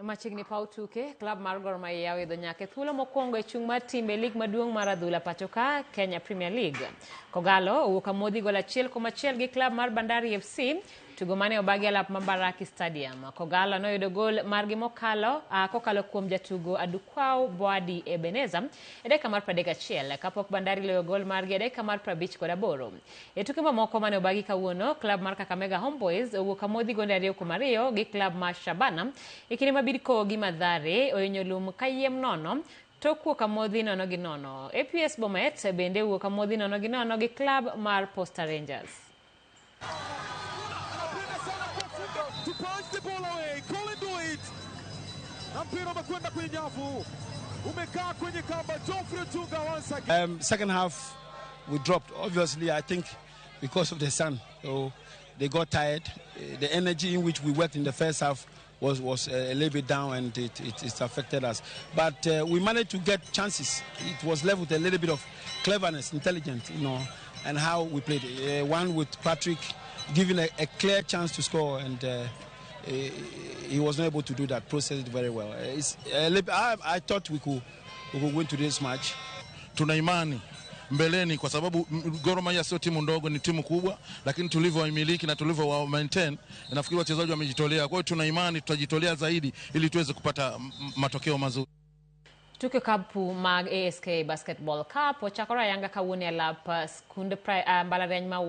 Machiegni paw tuke, klab mar Gor Mahia oidho nyaka e thuolo mokwongo e chung' mar timbe lig maduong' mar adhula pachoka Kenya Premier League. Kogalo owuok amodhi gol 1-1 gi klab mar Bandari FC, tugo mane obagi e lap ma Mbaraki Stadium. Kogalo noyudo gol margi mokalo kokalo kuom jatugo Adukwau Boadi Ebeneza e dakika mar 31 kapok Bandari loyo gol margi e dakika mar 58. E tuke mamoko mane obagi kawuono, klab mar Kakamega Homeboys owuok amodhi gonde 2-2 gi klab mar Shabana e kinde ma Bidco gi Mathare ohinyo lum kayiem nono tok wuok amodhi 0-0. APS Bomet bende owuok amodhi 0-0 gi klab mar Posta Rangers. Anapenda sana kuwafunga to punch the ball away. Colin Duit na mpira umekwenda kwenye nyavu, umekaa kwenye kamba. Geoffrey Otunga once again. Second half, we dropped. Obviously, I think because of the sun. So they got tired. The energy in which we worked in the first half was a little bit down, and it affected us. But we managed to get chances. It was left with a little bit of cleverness, intelligence, and how we played. One with Patrick giving a clear chance to score, and he was not able to do that, process it very well. It's a little, I thought we could win today's match. Tuna imani mbeleni kwa sababu Gor Mahia sio timu ndogo, ni timu kubwa, lakini tulivyoimiliki na tulivyo maintain, nafikiri wachezaji wamejitolea. Kwa hiyo tuna imani tutajitolea zaidi ili tuweze kupata matokeo mazuri. Tuke kapu mag ASK Basketball Cup ochakore ayanga kawuono e lap skund mbalariany ma